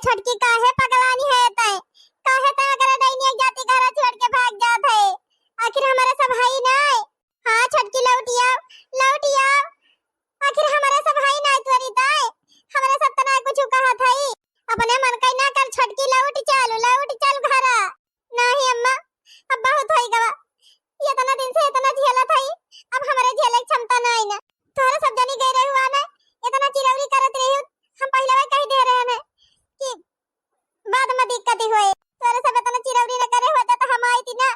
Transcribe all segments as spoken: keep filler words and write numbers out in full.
छोटकी काहे पगलानी है तै? काहे तै ओकरे डैनिया के जाति घरा छोड़ के भाग जात है? आखिर हमरे सब हई नाय? हाँ छोटकी लौटि आव, लौटि आव। आखिर हमरे सब हई नाय तोरी तै? हमरे सब त नाय कुछ कहत हई। अपने मन कइ ना कर छोटकी लौटि चल, लौटि चल घरा। नाहीं अम्मा, अब बहुत होइ गवा। एतना दिन से एतना झेलत हई, अब हमरे झेले के क्षमता नाहीं ना। तोहरे सब जनी गए रहुआ ना, एतना चिरौरी करत रही, हम पहिले वही कहि दे रहे हैं कि बाद में दिक्कत ही होए। तोहरे सब एतना चिरौरी न करे होता तो हम आई थी ना।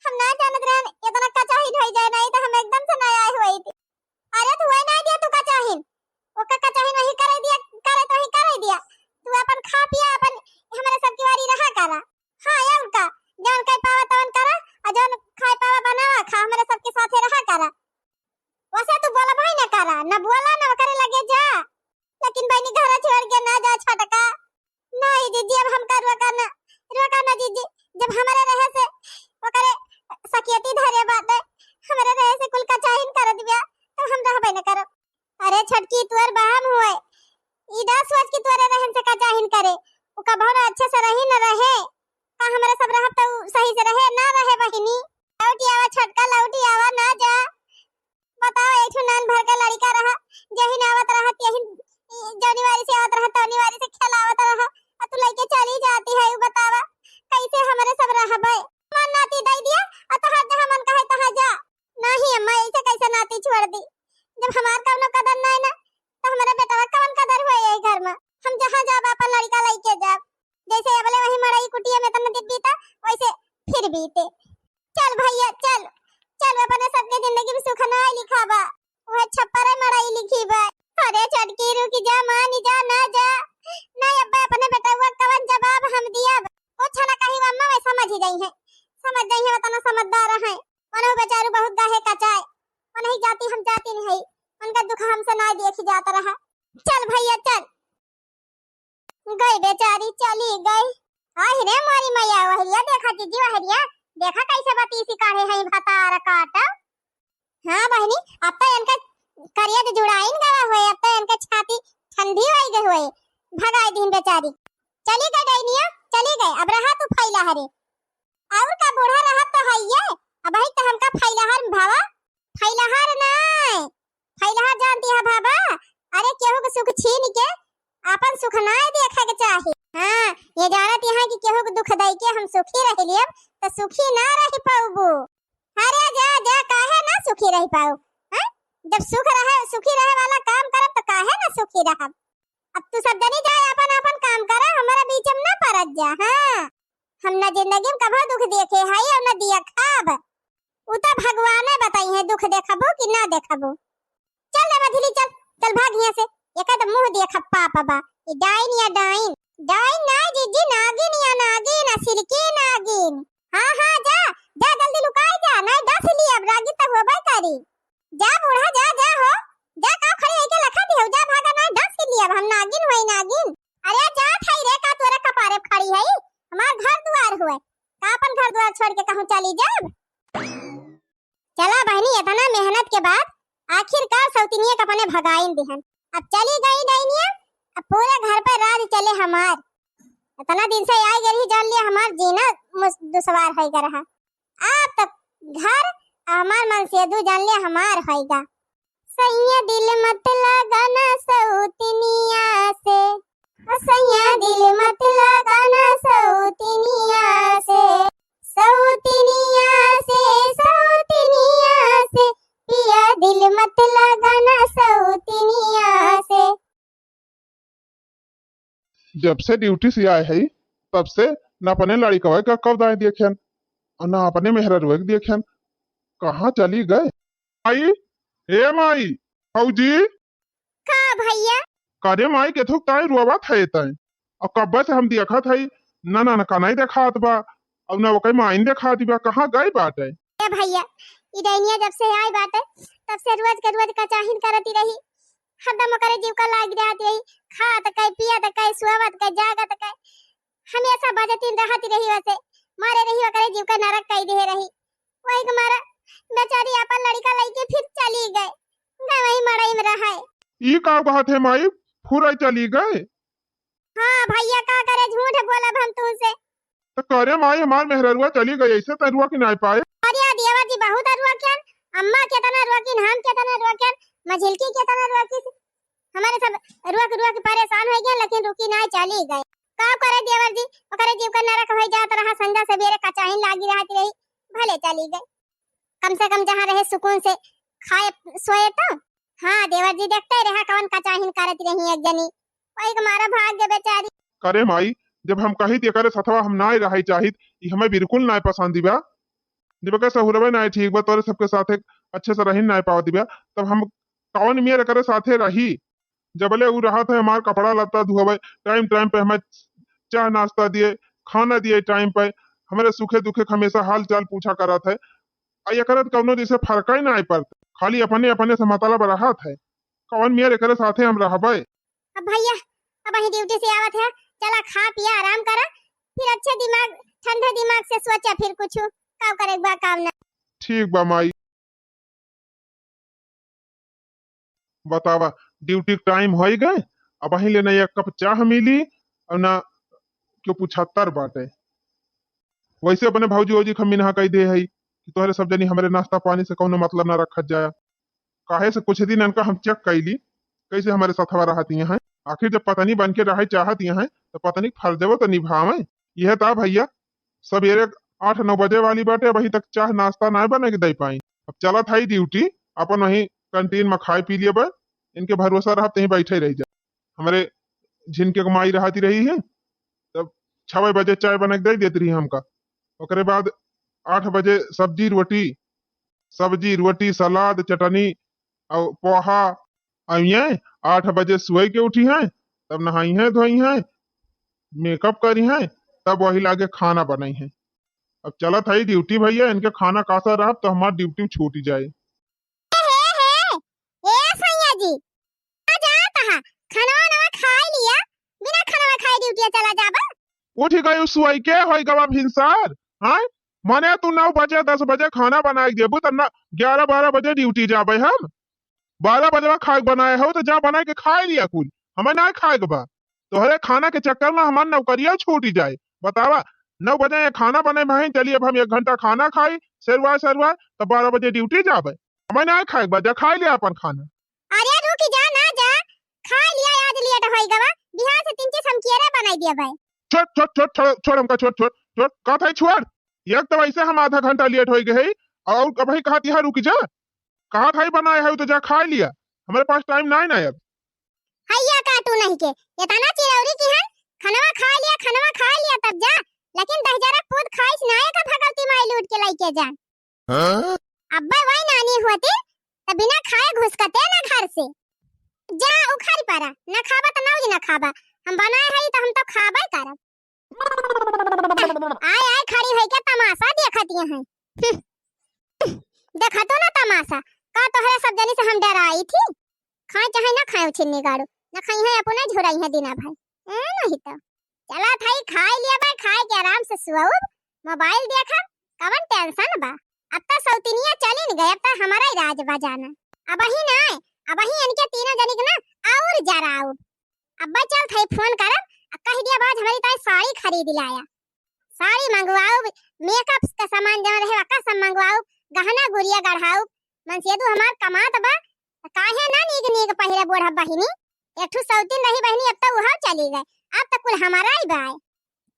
हम ना जानत रहन एतना कचाहिन होइ जाए, नाहीं तो हम एकदम से ना आए हुए थी। अरे तू वही ना दिया, तू कचाहिन, ओका कचाहिन वही करे दिया, करे तो वही करे दिया। तू अपन खा पिया, अपन हमरे सब की वारी रहा करा। हाँ, अउर का? जौन कइ पावा तवन करा, अउर जौन खाए पावा बनावा खा, हमरे सबके साथे रहा करा। वैसे तू बोलबइ न करा, न बोला न ओकरे लगे जा। लेकिन बहिनी घरा छोड़ के ना जा छोटका। नहीं जीजी, अब हमका रोका ना, रोका ना जीजी। जब हमरे रहे से ओकरे सकियती धरे बाटे, हमरे रहे से कुल कचाहिन कर दिया, तो हम रहबइ न करब। अरे छोटकी, तोर बहम हुए, ई ना सोच कि तोरे रहन से कचाहिन करे। उ कभो ना अच्छे से रही न रहे। का हमरे सब रहब त उ सही से रहे? ना रहे बहिनी। लौटि आवा छोटका, लौटि आवा, ना जा। बताओ, एक ठो नान भर के लड़िका रहा, जेहिन आवत रहा, तेहिन जौनी वारी से आवत रहा, तौनी वारी से खेलावत रहा, अ तू लइके चली जाती है, उ बतावा, कइसे हमरे सब रहबइ? मन नाती दइ दिया, अ तोहार जहाँ मन कहे तहाँ जा। नहीं अम्मा, ऐसे कैसे नाती छोड़ दी? जब हमार कौनो कदर नाय ना, तो हमारे बेटवा कौन कदर हुए यही घर में? हम जहाँ जाब, अपन लड़िका लइके जाब। जैसे अबले वही मड़ई कुटिया में इतना दिन बीता, वैसे फिर बीते। चल भैया, चल, चल, अपने सबके जिंदगी में सुख नाय लिखा बा, वह छप्पर मड़ई लिखी बा। अरे छोटकी, रुक जा, मान जा, ना जा, ना अब्बा, अपने बेटवा कौन जवाब हम दिया? कुछ ना कही, अम्मा वह समझ ही गई है, समझ गई है, उतना समझदार है। मनहु बेचारू बहुत गाहे कचाए, मनही जाति हम जाति नहीं है, उनका दुख हमसे ना देख जात रहा। चल भैया चल। गई बेचारी, चली गई। आहि रे मोरी मैया, वहरिया देखा जीजी, वहरिया देखा कैसे बतीसी काढ़े हैं भतार काट। हाँ बहिनी, अब तो इनका करिया तो जुड़ाइन गवा हुए, अब तो इनका छाती ठंडी होई गई हुए, भगाई दीन बेचारी। चली गई डैनिया, चली गई। अब रहा तू फैला हरे। और का बूढ़ा रहत तो हइये, अबही तो हमका फैलहर भावा, फैलहर नाय, फैलहर जानती है भावा। अरे केहू के सुख छीन के आपन सुख नाय देखे के चाही। हाँ, ये जानत यहाँ कि केहू के दुख दई के हम सुखी रह लेब, तो सुखी ना रह पाउबू। अरे जा, जा, काहे ना सुखी रह पाउब? हैं? जब सुख रहे, सुखी रहे वाला काम करब, तो काहे ना सुखी रहब? अब तू सब जनी जाए, आपन, आपन काम करा, हमारा बीच में ना परत जा। हाँ, हम ना जिंदगी में कभो दुख देखे हई और ना देखब। उ तो भगवाने बताई है, दुख देखबो कि ना देखबो। चल रे मझली, चल, चल भाग यहाँ से। एका तो मुँह देखब पाप बा। ई डाइन या डाइन। डाइन ना जीजी, नागिन या नागिन, असली की नागिन। हाँ, हाँ, जा, जा जल्दी लुकाई जा, नहीं डस ली अब, रागी तो होबे करी। जा बूढ़ा, जा, जा हो, जा, का खड़ी होइके लखा दिहौ, जा भागा, ना डस के लिया, हम नागिन होई नागिन। अरे जा थाई रे, का तोरे कपारे खड़ी है, हमार घर दुआर हुए, का अपन घर दुआर छोड़ के कहूँ चली जाब? चला बहिनी, इतना मेहनत के बाद आखिरकार सौतिनिया के अपने भगाइन दिहन। अब चली गई डैनिया, अब पूरे घर पर राज चले हमार। इतना दिन से आई गई, जान लिया हमार जीना मुस-, दुश्वार है गरहा। आप तक घर हमार मनसेधु जान ले हमार होइगा। सैया दिल मत लगाना सौतिनिया से, ओ सैया दिल मत लगाना सौतिनिया से, सौतिनिया से, सौतिनिया से, पिया दिल मत लगाना सौतिनिया से। जब से ड्यूटी से आए है, तब से न अपने लड़िकवा का कब दाएं देखेन और न अपने मेहररुआ के देखेन। कहाँ चली गए? माई, ए माई, भौजी। का भैया? करे माई, केथुक ताई रोवत है ताई। और कब्बे से हम देखत है, न, न, न, का नहीं देखात बा, और न ओकर माइन देखात बा, कहाँ गई बाटे? ए भैया, ई डैनिया जब से आई बाटे, तब से रोज के रोज कचाहिन करती रही। हरदम ओकरे जीव का लाग रहत रही, खात के, पियत के, सोवत के, जागत के, हमेशा बजतीन रहत रही। वैसे मारे रही, ओकरे जीव का नरक कई दे रही। वही के मारा बेचारी अपन लड़िका लइके फिर चली गए, गए वही मड़ई में रहे। ई का कहत है माई, फुरई चली गए? हाँ भइया, का करे, झूठ बोलब हम तुमसे। तो करे माई, हमार मेहररुआ चली गई, ऐसे तो रुआ की नाई पाए। अरे देवर जी बहुत रुआ कियन, अम्मा केतना रुआ कियन, हम केतना रुआ कियन, मझिलकी केतना रुआ की, हमारे सब रुआ के, रुआ के परेशान होइ गए, लेकिन रुकी नाई, चली गई। का करे देवर जी, ओकरे जीव का नरक होइ जात रहा, संझा सबेरे कचाहिन लागी रहत रही, भले चली गई। कम से कम जहाँ रहे सुकून से खाए सोए तो। हाँ देवर जी, देखते रहा कवन कचाहिन करत रही एक जनी, वही के मारा भाग गए बेचारी। करे माई, जब हम कही थी एकरे सथवा हम नाय रहे चाहित, ई हमें बिल्कुल नाय पसंद बा। जब के सहुरवे नाय ठीक बा, तोरे सबके साथे अच्छे से रही नाय पावत बा, तब हम कवन मेर एकरे साथे रही? जबले उ रहत है, हमार कपड़ा लत्ता धोवे, टाइम टाइम पे हमें चाह नाश्ता दिए, खाना दिए टाइम पे, हमारे सुखे दुखे के हमेशा हाल चाल पूछा करत है। आ एकरे त कौनो जैसे फर्क ही ना पड़त, खाली अपने अपने से मतलब रहत है। कौन मेर एकरे साथे हम रहबे? अब भइया, अब वही ड्यूटी से आवत है, चला खा पिया आराम करा, फिर अच्छे दिमाग, ठंडे दिमाग से सोचा फिर कुछ, का करे के बा काम ना। ठीक बा माई। बतावा, ड्यूटी टाइम होइ गए, अब वहीं ले ना एक कप चाह मिली और ना क्यों पुछत्तर बाटे। वैसे अपने भौजी वौजी खमीनहा कह दे है कि तोहरे सब जनी हमरे नाश्ता पानी से कौनो मतलब ना रखत जाया। काहे से कुछ दिन इनका हम चेक कैली, कैसे हमारे सथवा रहत यहाँ है। आखिर जब पत्नी बन के रहे चाहत यहाँ है, तो पत्नी के फर्जवा तो निभावे। यह था भइया, सबेरे आठ नौ बजे वाली बाटे, अबहीं तक चाह नाश्ता ना बने के दे पाई। अब चलत है ड्यूटी, अपन वहीं कैंटीन में खाए पी लेबे, इनके भरोसा रहब तहीं बैठे रह जा। हमरे झिनके के माई रहती रही है, तब छवे बजे चाय बना के दे देत रही हमका। ओकरे बाद आठ बजे सब्जी रोटी, सब्जी रोटी, सलाद, चटनी और पोहा। अब ये आठ बजे सोए के उठी हैं, तब नहाई हैं, धोई हैं, मेकअप करी हैं, तब वही लागे खाना बनाई हैं। अब चलत है ड्यूटी भइया, इनके खाना कासा रहब तो हमार ड्यूटी छूट जाए। हे, हे, हे, ए सैया जी, आ जात हा, खनवा नवा खाई लिया, बिना खनवा खाए ड्यूटी चला जाबा। उठ गई सुई के, होई गवा भिनसार, हाँ? मने तू नौ बजे, दस बजे खाना बनाए के देबू, तब ना ग्यारह बारह बजे ड्यूटी जाबे हम। बारह बजे खाए के बनाए हो तो जा बनाए के खाए लिया कुल, हमें ना खाए के बा। तोहरे खाना के चक्कर में हमार नौकरिया छूट जाए। बतावा, नौ बजे ये खाना बने भाई, चलिए अब हम एक घंटा खाना खाई, सेरुआ सेरुआ, तब बारह बजे ड्यूटी जाबे। हमें ना खाए के बा, जा खाए लिया अपन खाना। अरे रुक जा ना जा, खाए लिया, आज लेट होई गवा, बिहान से तीन चीज हम किए रे बनाई दिया भाई। छोड़, छोड़, छोड़, छोड़, छोड़ हमका, छोड़, छोड़, छोड़, का था छोड़। एक तो वैसे हम आधा घंटा लेट होई गए, और अब ही कहा तिहा रुक जा, कहा था बनाए है तो जा खाए लिया, हमारे पास टाइम ना है ना अब। हैया काटू नहीं के, इतना चिरौरी की है, खनवा खा लिया, खनवा खा लिया तब जा, लेकिन दहिजरा पूत खाइस ना है का भगवती माई लूट के लेके जा। हाँ? अब्बे वही नानी होती, त बिना खाए घुसकते ना घर से। जा उखाड़ पारा, न खाबा त नौज न खाबा, हम बनाए हई त हम तो खाबे करब। आए आए खड़ी होई के तमाशा देखत ये हैं। देखा तो ना तमाशा, का तोहरे सब जनी से हम डराई थी? खाए चाहे ना खाए उछिन्नी गाड़ू, न खाई है अपने झुराई है दिना भाई। ए नहीं तो। चला थाई खाए लिया बा, खाए के आराम से सुअब, मोबाइल देखब, कवन टेंशन बा। अब तो सौतिनिया चली न गए, अब तो हमारा ही राज बा जाना। अब ही ना, अब ही इनके तीनों जनी के ना और जराउब। अब्बा चल थाई फोन करब, आ कह दिया बाज हमारी ताई साड़ी खरीद लाया। साड़ी मंगवाउब, मेकअप का सामान जमा रहे वका सब मंगवाउब, गहना गुरिया गढ़ाउब। मनसेदू हमार कमात बा, त काहे ना नीक नीक पहिरे बूढ़ा बहिनी। एक ठू सौतीन रही बहिनी, अब त उहाव चली गए, अब त कुल हमारा ही बाय।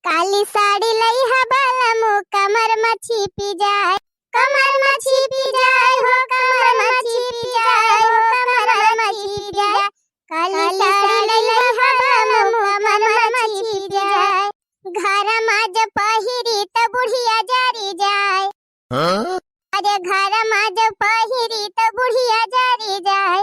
काली साड़ी लइहा बालमु, कमर मछी पी जाए, कमर मछी पी जाए हो, कमर मछी पी जाए हो, कमर मछी पी जाए। काली साड़ी लइहा बालमु, कमर मछी पी जाए। घर मा जब पहिरी त बुढ़िया जरी जाए। हाँ? अरे घर मा जब पहिरी त बुढ़िया जरी जाए।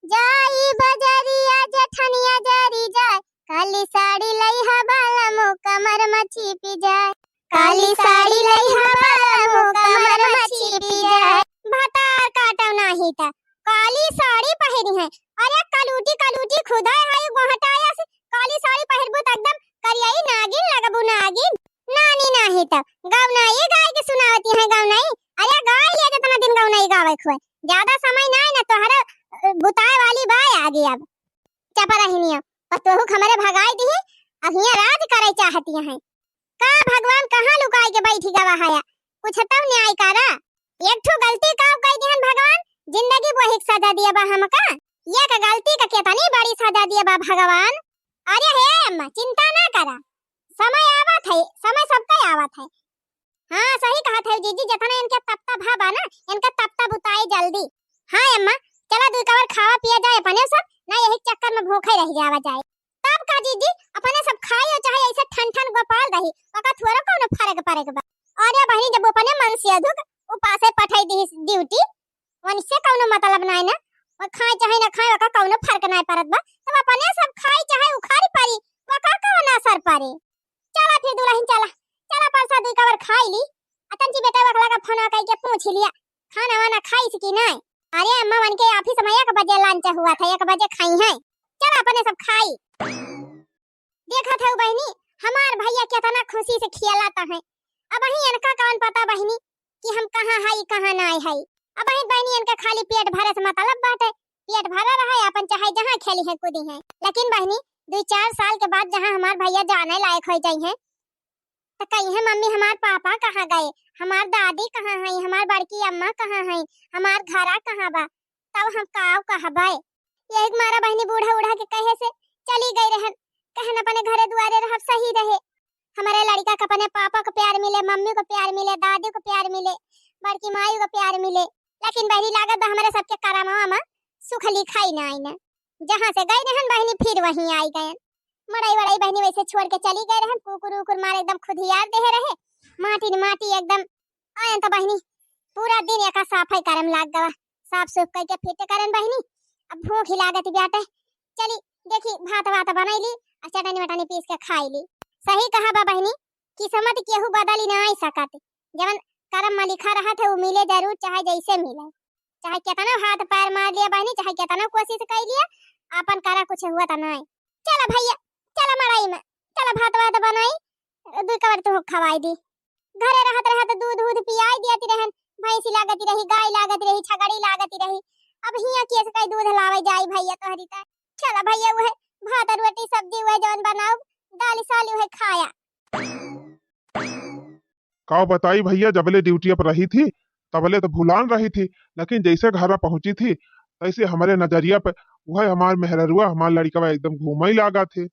जाई बजरिया जेठनिया जरी जाए। काली साड़ी लइहा बालमु, कमर मछी पी जाए। काली साड़ी लइहा बालमु, कमर मछी पी जाए। भतार काटो नाही त काली साड़ी पहिरी है। अरे कलूटी कलूटी खुदा है गोहटाया से, काली साड़ी पहिरबू त एकदम करियाई नागिन लगबू नागिन। नानी नाही त गौनाई गाय के सुनावती है गौनाई। अरे गाय लिया जितना दिन गौनाई गावे खुए, ज्यादा समय ना है ना तोहरा, अ, बुताए वाली बाय आगे अब। चपा रहनिया, पर तोहू हमरे भगाई दी। हियाँ राज करे चाहती हैं। का भगवान कहाँ लुकाए के बैठी गवा है? कुछ तो न्याय करा। एक ठो गलती का कह दिहन भगवान, जिंदगी वही सजा दिया बा हमका। एक गलती का कितनी बड़ी सजा दिया बा भगवान। अरे हे अम्मा, चिंता ना करा, समय आवत है, समय सबका आवत है। हाँ, सही कहत है जीजी, जितना इनके तपता भा बा ना, इनका तपता बुताए जल्दी। हाँ अम्मा, चला दुई कवर खावा पिया जाए अपने सब, ना यही चक्कर में भूखे रह जावा जाए। तब का जीजी, अपने सब खाई और चाहे ऐसे ठन ठन गोपाल रही, ओका थोड़ा कौनो फर्क पड़े के बा। अरे बहिनी, जब अपने मन से अधुक उपासे पठाई दी ड्यूटी, वनसे कौनो मतलब नाई ना। और खाए चाहे ना खाए, ओका कौनो फर्क नाई पड़त बा। तब अपने सब खाई चाहे उखाड़ी पड़ी, ओका कौन असर पड़े? चला फिर दुल्हन, चला, चला परसा दुई कवर खाई ली। अतन जी बेटा वकला का फोन कई के पूछ लिया, खाना वाना खाई कि नाई? अरे अम्मा, वन के ऑफिस में एक बजे लंच हुआ था, एक बजे खाई है। चला अपने सब खाई। देखत हऊ बहिनी, हमार भैया केतना खुशी से खियालत हैं। अबहीं इनका कौन पता बहिनी कि हम कहाँ हई, कहाँ नाई हई। अबहीं बहिनी इनका खाली पेट भरे से मतलब बाटे, पेट भरा रहे, अपन चाहे जहाँ खेली हैं, कूदी हैं। लेकिन बहिनी, दुई चार साल के बाद जहाँ हमार भैया जाने लायक हो जाई हैं, तो कही है, "मम्मी, हमार पापा कहाँ गए, हमार दादी कहाँ हई, हमार बड़की अम्मा कहाँ हई, हमार घरा कहाँ बा?" तब हम काव कहबै? यही के मारा बहिनी बूढ़ा उढ़ा के कहे से चली गई रहन, कहन अपने घरे दुआरे रहब सही रहे। हमारे लड़का के अपने पापा को प्यार मिले, मम्मी को प्यार मिले, दादी को प्यार मिले, बड़की माई को प्यार मिले। लेकिन बहिनी लागत बा हमारे सबके करमवा में सुख लिखाई ना आई ना। जहाँ से गई रहन बहिनी फिर वहीं आई गयन। मड़ई वड़ई बहिनी वैसे छोड़ के चली गई रहन, कुकुर उकुर मारे एकदम खुदियार देहे रहे, माटी न माटी एकदम। आयन तो बहिनी पूरा दिन एका साफाई करम लाग गवा, साफ सूफ करके फिट करन बहिनी। अब भूख ही लागत बाटे, चली देखी भात वात बनैली और चटनी वटनी पीस के खाई ली। सही कहा बा बहिनी, किस्मत केहू बदली ना आई सकत, जवन करम में लिखा रहत है वो मिले जरूर, चाहे जैसे मिले, चाहे कितना हाथ पैर मार लिया बहिनी, चाहे कितना कोशिश कर लिया, अपन करा कुछ हुआ तो नहीं। चला भैया, चला मड़ई में, चला भात वात बनाई, दुई कवर तुहू खवाई दी। घरे रहत रहत दूध उध पियाई दियती रहन, भैंसी लागती रही, गाय लागती रही, छगड़ी लागती रही। अब हियाँ केस कई दूध लावे जाई भैया तोहरी त। चला भैया, उहे भात रोटी सब्जी उहे जवन बनाऊ, दाल साल उहे खाया। का बताई भैया, जबले ड्यूटी पर रही थी, तबले तो भुलान रही थी, लेकिन जैसे घरा पहुंची थी, तैसे हमरे नजरिया पे उहे हमार मेहररुआ, हमार लड़िकवा एकदम घूमई लागा थे।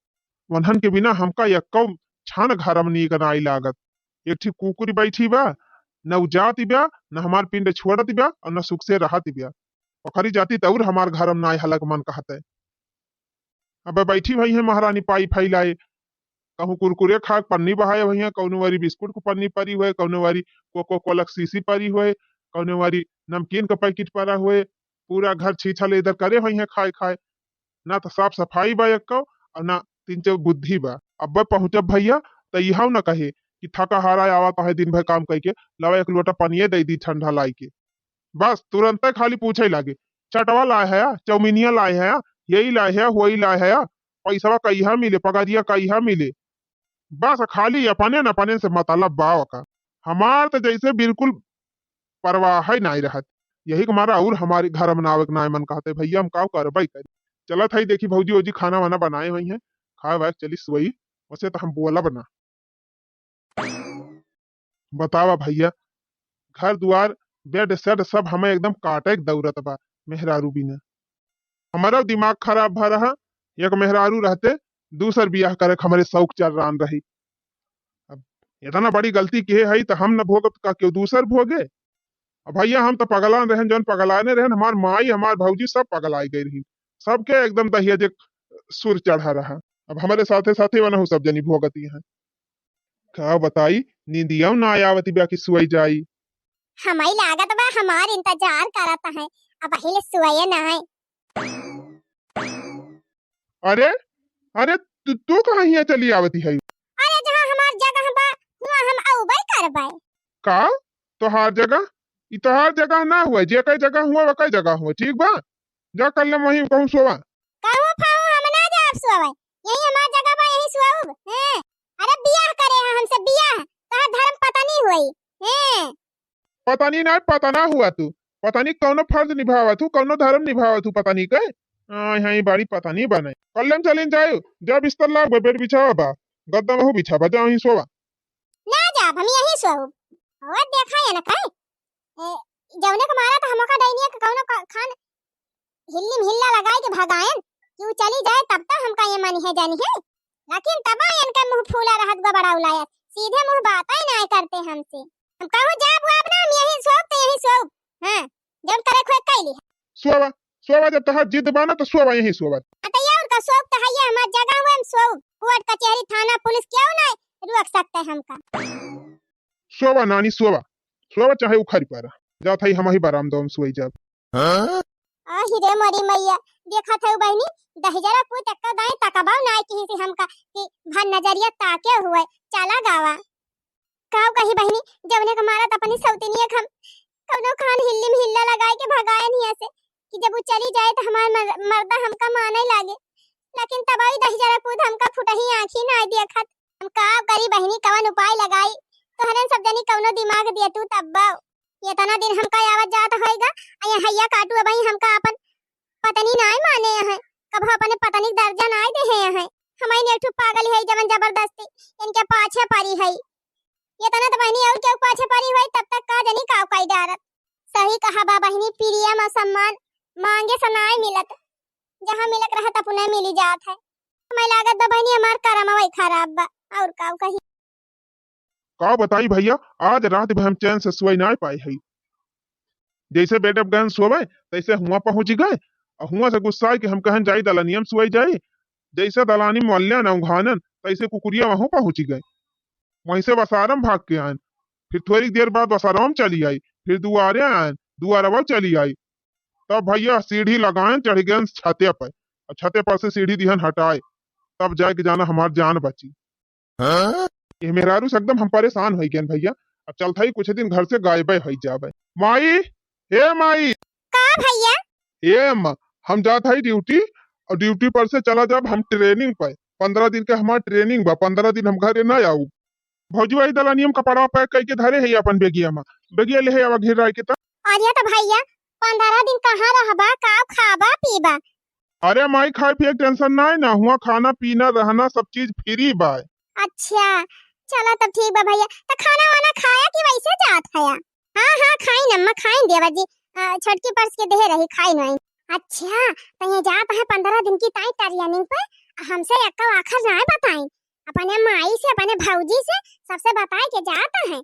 वन्हन के बिना हमका यक्कौ क्षण घरम नीक नाई लागत। एक ठी कुकुर बैठी बा, न उ जाति बा, न हमार पिंड छोड़त बा, और न सुख से रहत बा। ओकरी जाति त और हमार घरम नाई हलक मन कहते। अबे बैठी भई है महारानी पाई फैलाए, कहूँ कुरकुरे खाए के पन्नी बहाए भई है, कौनो वारी बिस्कुट के पन्नी परी हुए, कौनो वारी कोको कोला के शीशी परी हुए, कौनो वारी नमकीन का पैकेट परा हुए, पूरा घर छीछा ले इधर करे भई है खाए खाए। ना तो साफ सफाई बा एक्को, और ना तीन चार बुद्धि बा। अब पहुँचब भैया, त इहाउ ना कहे कि थका हारा आवत है दिन भर काम करके, लावा एक लोटा पनिये दे दी ठंडा लाई के। बस तुरंते खाली पूछे लागे, "चटवा लाए हया, चौमिनिया लाए हया, यही लाए हया, वही लाए हया, पैसवा कहिया मिले, पगरिया कहिया मिले?" बस खाली अपने न अपने से मतलब बा ओका। हमार त जैसे बिल्कुल परवाह है नाई रहत। यही के मारा और हमारी घर बनावे के नाई मन कहते, भैया हम काव करबै करी। चलत है देखी भौजी ओजी खाना वाना बनाए हुई हैं, खाए वाए के चली सोई। वैसे तो हम बोलब ना। बतावा भैया, घर दुआर, बेड सेड सब हमें एकदम काटे के दौरत बा मेहरारू बिना। हमारा दिमाग खराब भा रहा, एक मेहरारू रहते दूसर बियाह करे के हमरे शौक चल रान रही। अब इतना बड़ी गलती किहे हई त हम न भोगब त का केहू दूसर भोगे? अब भैया हम त पगलान रहन, जौन पगलाने रहन, हमार माई, हमार भौजी सब पगलाई गई रही, सबके एकदम दहिया जे सुर चढ़ा रहा। अब हमारे साथे साथे वनहु सब जनी भोगती हैं। का बताई, नींदिया ना आवत बा कि सोई जाई। हमारी लागत बा हमार इंतजार करत है, अब हिले सोए ना है। अरे, अरे, तू, तू कहाँ हियाँ चली आवती है? अरे, जहाँ हमार जगह बा, हुआँ हम अउबे करबै। का? तोहार जगह? ई तोहार जगह ना हुआ, जे कई जगह हुआ, वो कई जगह हुआ, ठीक बा? जा कर ले वहीं कहूँ सोवा। कहूँ फाहूँ हम ना जाब सोवे, यही हमार जगह बा, यही सोउब। हैं? अरे बियाह करे हैं हमसे बियाह, तोहार धर्म पत्नी होई। हैं? पत्नी ना, पतना हुआ तू। पत्नी कौनो फर्ज निभावत हूँ, कौनो धर्म निभावत हूँ पत्नी के। हाँ, यहाँ बड़ी पत्नी बने। कल्ले में चलिन जायो, जा बिस्तर लाओ, बेड बिछावा बा। गद्दा महू बिछाबा, जा वहीं सोवा। ना जाब, हम यहीं सोउब। और देखा ये ना कहे, ए, जौने के मारा तो हमका डैनिया के कौनो क-, खान हिल्ली में हिल्ला लगाए के भगायन कि उ चली जाए, तब तो हमका ये मनिहे जनिहे। लेकिन तब इनके मुँह फूला रहत बा बड़ा उलायत, सीधे मुँह बातें ना करते हमसे। हम कहूँ जाब वाब ना, हम यहीं सोउब तो यहीं सोउब। हाँ, जब करे खोए कैली। सोवा, सोवा, जब तहार जिद बा ना तो सोवा, यहीं सोवा। अतैया उनका सोउब तो है, ये हमार जगह हुए, हम सोउब। कोर्ट कचहरी थाना पुलिस क्यों ना रोक सकते हमका। सोवा नानी, सोवा, सोवा चाहे उखरि परा। जात हई हम ही बरामदा में सोई जाब। आहि रे मोरी मैया, देखत हऊ बहिनी, दहिजरा पूत एक्का दाईं तकबाऊ नाय किही से हमका कि भर नजरिया ताके हुए, चला गावा। काऊ कही बहिनी, जवने के मारत अपनी सौतनिया के हम कौनो खान हिल्ली में हिल्ला लगाए के भगाए नहीं ऐसे कि जब उ चली जाए तो हमार मर-, मर्दा हमका माने लागे। लेकिन तबई दहिजरा पूत हमका फुटही आँखी नाय देखत। हम का करी बहिनी, कवन उपाय लगाई? तोहरन सब जनी कवनो दिमाग दिया तू तब्बा। एतना दिन हमका आवत जात होइगा, आ ये हैया काटू अबही हमका आपन पत्नी नाय माने हैं, कभो अपने पत्नी के दर्जा नाय देहे हैं। हमई ने एक ठो पागल है जवन जबरदस्ती इनके पाछे परी है। एतना तो बहिनी और केहू पाछे परी होई तब तक का जनी काव कई डारत। सही कहा बा बहिनी, प्रियम और सम्मान मांगे से नाय मिलत, जहाँ मिलत रहत अपने मिली जात है। हमें लागत बा बहिनी हमार करमवा ही खराब बा, और काव कही। का बताई भैया, आज रात भर हम चैन से सोई नाय पाए हई। जैसे बेड पे गए सोवे, तैसे हुआं पहुँच गए, और हुआं से गुस्सा के हम कहन जाई दलनिया में सोई जाई। जैसे दलानी में वल्या न उघानन, तैसे कुकुरिया वहूँ पहुँच गए। वहीं से वसारम भाग के आयन, फिर थोड़ी देर बाद वसारम चली आई, फिर दुआरे आयन, दुआरवा चली आई। तब भैया सीढ़ी लगायन चढ़ गए छते पे, और छते पर से सीढ़ी दिहन हटाए, तब जाए के जाना हमार जान बची। ये मेहरारू से एकदम हम परेशान होई गए भैया। अब चलत हई कुछ दिन घर से गायबे होई जाबे। माई, हे माई। का भैया? ए अम्मा, हम जात हई ड्यूटी, और ड्यूटी पर से चला जाब हम ट्रेनिंग पे। पंद्रह दिन के हमार ट्रेनिंग बा, पंद्रह दिन हम घरे ना आऊ। भौजी वही दलानियम कपड़वा पैक करके धरे है अपन बेगिया में, बेगिया ले है आवा घेर आए के त। अरे तो भैया, पंद्रह दिन कहाँ रहबा, का खाबा पीबा? अरे माई, खाए पिए के टेंशन ना है ना, हुआ खाना पीना रहना सब चीज फ्री बा। अच्छा, चला तब ठीक बा भैया। त खाना वाना खाया कि वैसे जात हया? हाँ, हाँ, खाइन अम्मा, खाइन देवर जी। आ, छोटकी परस के देहे रही, खाइन वाइन। अच्छा, त ये जात है पंद्रह दिन की ताई ट्रेनिंग पे, हमसे एक्का आखर ना बताइन। अपने माई से, अपने भौजी से, सबसे बताए के जात है।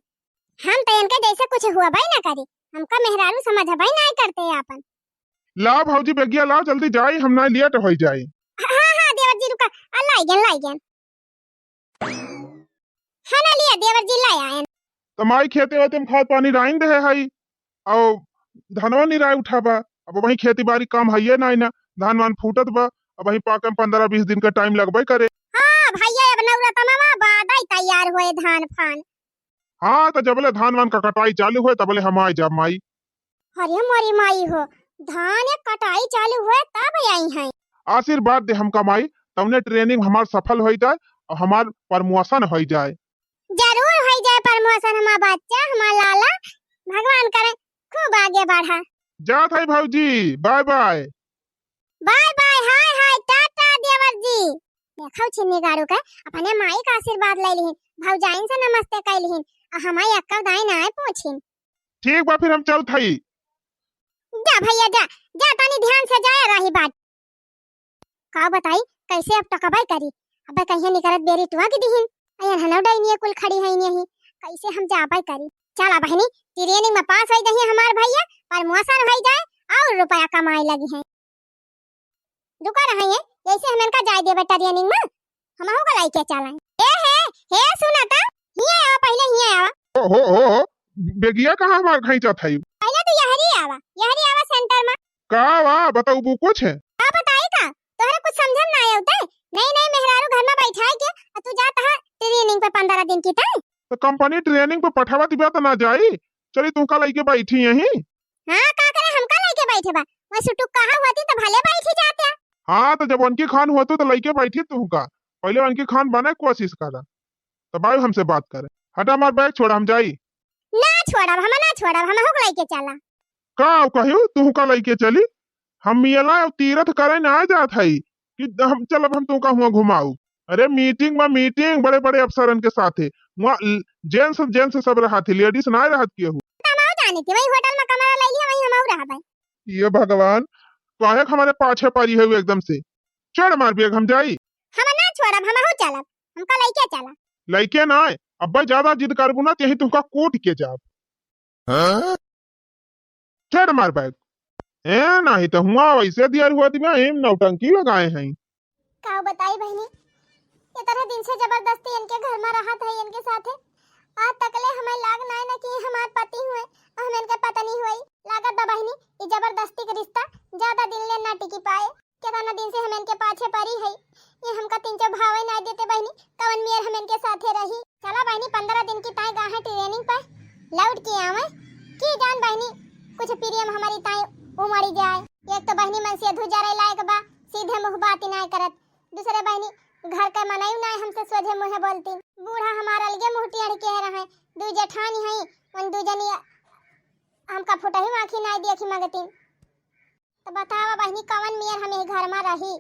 हम त इनके जैसे कुछ हुआ भाई ना करी, हमका मेहरारू समझ भाई ना करते आपन। लाओ भौजी बेगिया लाओ, जल्दी जाई, हम ना लेट होई जाई। हाँ, हाँ, देवर जी रुका, आ लाई गन, लाई गन। हाँ ना लिया देवर जी लाई आयन। त माई खेते वेते में खाद पानी राइन देहे हई, और धनवा निराय उठाबा। अब वही खेती बारी काम हइये नाई ना, धान वान फूटत बा, अब वही पाके में पंद्रह बीस दिन का टाइम लगबे करे। हाँ भैया, अब नौरतमा बादई तैयार होए धान फान। हाँ, त जबले धान वान का कटाई चालू होए तबले हम आए जाब माई। अरे मोरी माई हो, धान एक कटाई चालू होए तब आई हैं। आशीर्वाद दे हमका माई, तवने ट्रेनिंग हमार सफल होई जाए और हमार प्रमोशन होई जाए। जरूर होई जाए प्रमोशन हमार बच्चा, हमार लाला, भगवान करे खूब आगे बढ़ा। जात है भौजी, बाय बाय। बाय बाय, हाय हाय, टाटा देवर जी। देखो छिन्नी गाड़ू के अपने माई का आशीर्वाद ले लिहिन, भौजाइन से नमस्ते कई लिहिन, आ हमारी अक्का दाई ना आए पूछिन। ठीक बा, फिर हम चलत हई। जा भैया जा, जा तनी ध्यान से जाए रही बात। का बताई, कैसे अब टकबई करी, अब कहिया निकरत बेरी टुआ के दिहिन, अयन हनौ डैनिया कुल खड़ी है नहीं, कैसे हम जाबई करी। चला बहिनी, ट्रेनिंग में पास होई जही हमार भैया, प्रमोशन होई जाए और रुपया कमाए लगी हैं। रुका रहा ये, जैसे हम इनका जाए देबे ट्रेनिंग में, हमहू का लाइके चला। ए हे, हे सुना ता, हिया आवा पहले, हिया आवा। ओ हो हो हो, बेगिया कहाँ हमार खींचत है? पहले तू यहरी आवा, यहरी आवा सेंटर में। का वा, बताऊ वो कुछ है? का बताई का? तोहरे कुछ समझम ना आयो ते? नहीं नहीं, मेहरारू घर में बैठाए के, आ तू जात है ट्रेनिंग पे पंद्रह दिन की तय। तो कंपनी ट्रेनिंग पे पठावा दिबा तो ना जाई, चली तू का लाइके बैठी यहीं। हाँ, का करे हमका लइके बैठे बा? वह सुटुक कहा होती त भले बैठी जाते। हाँ, तो जब उनकी खान होती तो लइके बैठी तुहका। पहले उनकी खान बने कोशिश करा, तब आयो हमसे बात करे। हटा हमार बैग छोड़ा, हम जाई। ना छोड़ब, हम ना छोड़ब, हम हुक लइके चला। का कहू, तुहका लइके चली? हम मेला और तीरथ करे ना जात हई कि हम चलब, हम तुहका हुआ घुमाऊ। अरे meeting मा meeting बड़े बड़े अफसरन के साथे। वहाँ ल-, gents, gents सब रहत ही, ladies नाय रहत केहू। त हमहू जानी थी, वही होटल मा कमरा ले लिया, वही हमहू रहबै। ये भगवान, काहे के हमरे पाछे परी है एकदम से? चढ़ मार बेग, हम जाई। हम ना छोड़ब, हमहू चलब, हमका लइके चला। लइके नाय, अब्बे ज्यादा जिद करबू ना, तेही तुमका कूट के जाब। हाँ? चढ़ मार बैग। ए, नाही त हुआ वैसे दियर हुआ दिमा, एम नौटंकी लगाए हैं। का बताई बहिनी, इतने दिन से जबरदस्ती इनके घर मा रहत है, इनके साथे। आज तकले हमें लाग नाय न कि हमार पति हुए, हम इनके पत्नी हुई। लागत बा बहिनी, ई जबरदस्ती के रिश्ता ज्यादा दिन ले ना टिकी पाए। केतना दिन से हम इनके पाछे परी है, ये हमका तीन चार भावे नाय देते बहिनी, कवन मेर हम इनके साथे रही। चला बहिनी, पन्द्रह दिन की ताई गा है training पर, लौट के आवे। की जान बहिनी, कुछ प्रेम हमारी ताई उमड़ी जाए। एक तो बहिनी मन से अधू जरे लायक बा, सीधे मुँह बात ही नाय करत। दूसरे बहिनी, घर के मनई नाय हमसे सोझे मुँहे बोलती। बूढ़ा हमार अलगे मुँह टेढ़ के रहे, दू जेठानी है, उन दू जनी हमका फुटही आँखी नाय देखी मगती। त बतावा बहिनी, कवन मेर हम यही घर मा रही?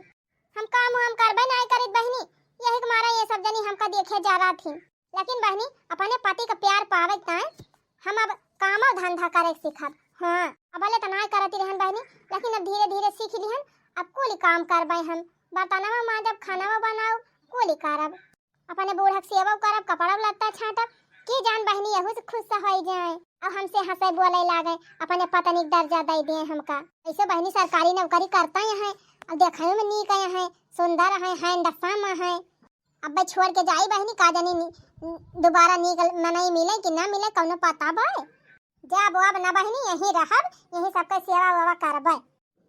हम काम वाम करबे नाय करित बहिनी, यही के मारा ये सब जनी हमका देखे जा रहा थी। लेकिन बहिनी, अपने पति का प्यार पावे के ताईं हम अब कामो धंधा करे के सीखब। हाँ, अब भले त नाय करती रहन बहिनी, लेकिन अब धीरे धीरे सीख लिहन। अब कुल काम करबे हम, बर्तनवा मांजब, खानावा बनाउब, कुल करब। अपने बूढ़क सेवा करब, कपड़ा लत्ता छांटब, की जान बहिनी यहू से खुश होई जाए। अब हमसे हंसे बोले लागे, अपने पत्नी के दर्जा दे दिए हमका। ऐसे बहिनी सरकारी नौकरी करता ही है, अब देखे में नीक है, सुंदर है, handsome है। अब छोड़ के जाई बहिनी, का जानी नी-, दोबारा नीक मनई मिले कि ना मिले, कौनो पता बा? जाब अब ना बहिनी, यहीं रहब, यहीं सबके सेवा वेवा करबे।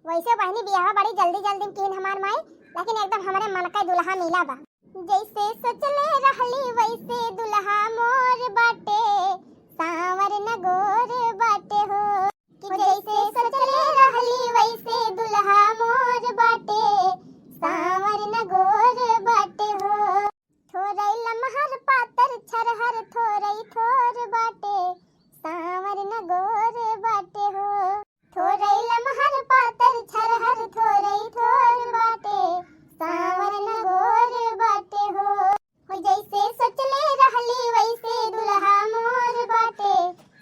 वैसे बहिनी, बियाह बड़ी जल्दी जल्दी में किहिन हमार माई, लेकिन एकदम हमरे मन के दुल्हा मिला बा। जैसे सोचले रहली वैसे दुल्हा मोर बाटे, सांवर न गोर बाटे हो। कि जैसे सोचले रहली वैसे दुल्हा मोर बाटे, सांवर न गोर बाटे हो। थोरई लमहर पातर छरहर थोरई थोर बाटे, सांवर न गोर बाटे हो। थोरई लमहर पातर छरहर थोरई थोर बाटे, सांवर न गोर बाटे हो। हो जैसे सोचले रहली वैसे दुल्हा मोर बाटे,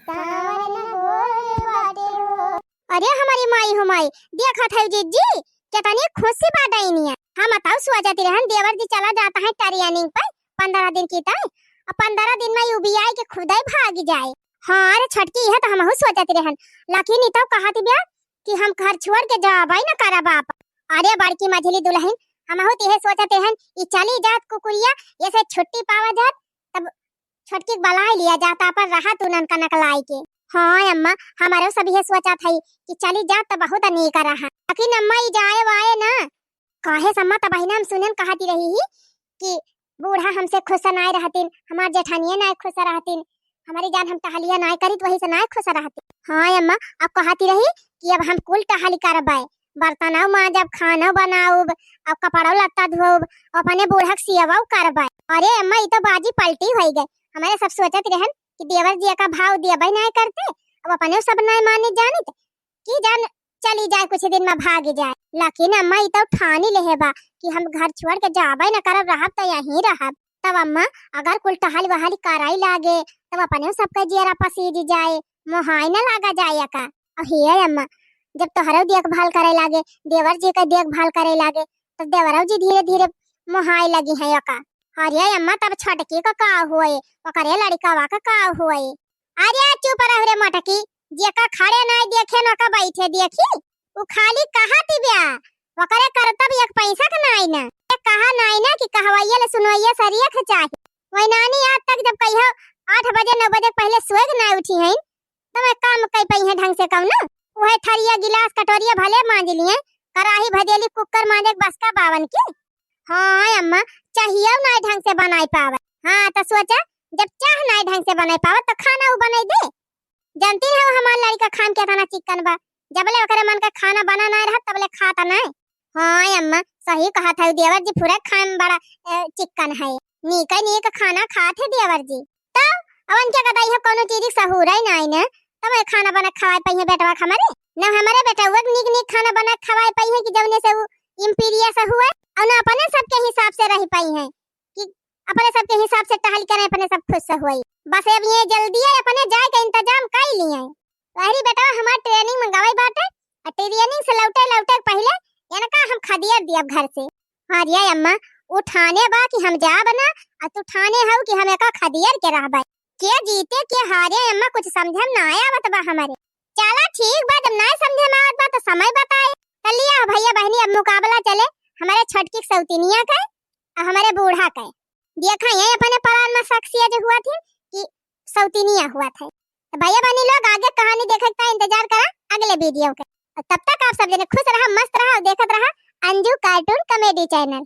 सांवर न गोर बाटे हो। अरे हमारी माई हो माई, देखत है जिज्जी, कितनी खुशी बा डैनिया। हम बताओ सोचत रहन देवर जी चला जाता है training पे पन्द्रह दिन की ताई, अब पन्द्रह दिन में उबियाई के खुदे भाग जाए। हाँ रे छोटकी, यह तो हमहू सोचत रहन, लेकिन ई तो कहत बिया कि हम घर छोड़ के जाबे न करब आप। अरे बड़की मझली दुल्हन, हमहू तो यह सोचत रहन, ई चली जात कुकुरिया, ऐसे छुट्टी पावा जात, तब छोटकी के बलाई लिया जात, अपन रहा तू ननका नकलाई के। हाँ अम्मा, हमारो सब यह सोचत है कि चली जात तो बहुत नीक रहा, लेकिन अम्मा ई जाए वाए ना, काहे से अम्मा, तबहिना हम सुनेन कहती रही ही कि बूढ़ा हमसे खुश नाय रहतिन, हमार जेठानिया नाय खुश रहतिन, हमारी जान हम टहलिया नाय करित वही से नाय खुश रहतिन। हाँ अम्मा, अब कहती रही कि अब हम कुल टहली करबे, बर्तनौ मांजब, खानौ बनाउब, अब कपड़ौ लत्ता धोउब, अपने बूढ़क सियवौ करबे। अरे अम्मा, ई तो बाजी पलटी होई गए। हमारे सब सोचत रहन कि देवर जी का भाव देबे नाय करते, अब अपने सब नाय माने जानित, की जान चली जाए कुछ दिन में भाग जाए। लेकिन अम्मा ई तो ठानी लेहे बा कि हम घर छोड़ के जाबे न करब, रहब तो यहीं रहब। तब अम्मा अगर कुल टहल वहल कराई लागे तब अपने सबके जियरा पसीज जाए, मोहाई न लागा जाए का। अहे अम्मा, जब तोहरो देखभाल करे लागे, देवर जी के देखभाल करे लागे, तो देवरौ जी धीरे धीरे मोहाई लगी है का। अरे अम्मा, तब छोटकी का का होए, ओकरे लड़िकवा का का होए? अरे चुप रह रे मोटकी, जेका खड़े नाय देखे न ओका बैठे देखी। उ खाली कहत बिया, ओकरे करतब एक पैसा के नाय ना। ये कहा नाय ना कि कहवैया ले सुनवैया सरिया के चाही। वही नानी आज तक जब कहियो आठ बजे नौ बजे के पहले सोए के नाय उठी हैं, तो मैं काम कई पई है ढंग से कौनो? उहे थरिया गिलास कटोरिया भले मांज लिए, कराही भदेली कुकर मांजे के बस का बावन की। हाँ अम्मा, चाहियो नाय ढंग से बनाई पावे। हाँ, तो सोचा, जब चाह नाय ढंग से बनाई पावे, तो खाना उ बनाई दे। जानती हो हमार लड़िका खान के इतना चिकन बा, जबले ओकरे मन का खाना बना नाय रहत, तबले खाता नाय। हाँ अम्मा, सही कहत है, देवर जी पूरा खाए में बड़ा, ए, चिकन है, नीक नीक खाना खात है देवर जी। तो अब उनके कदाई हो कौनो चीज के सहूर है नाय न, तब ये खाना बना खवाए पई है बेटवा के हमारे, न हमारे बेटवा के नीक नीक खाना बना खवाए पई है कि जौने से उ imperious हुए, और न अपने सबके हिसाब से रह पई है। अपने सबके हिसाब से टहल करे, अपने सब खुश होई। बस अब ये जल्दी है, अपने जाए के इंतजाम कर लिए। अरे बेटा, हमार ट्रेनिंग मंगावे बाटे, और ट्रेनिंग से लौटे लौटे पहले इनका हम खदियर दियब घर से। हाँ रे अम्मा, उ ठाने बा कि हम जाब ना, और तू ठाने हऊ कि हम एका खदियर के रहबे। के जीते के हारे अम्मा, कुछ समझे में ना आवत बा हमारे। चला ठीक बा, जब ना समझे में आवत बा तो समय बताए। तो लिया भैया बहनी, अब मुकाबला चले हमारे छोटकी सौतिनिया के और हमारे बूढ़ा के। देखा ये अपने परान में शख्सियत जो हुआ थी कि सौतिनिया हुआ था। तो भैया बहनी लोग, आगे कहानी देखे का इंतजार करा अगले वीडियो के। और तब तक आप सब जने खुश रहा, मस्त रहा और देखत रहा अंजू कार्टून कॉमेडी चैनल।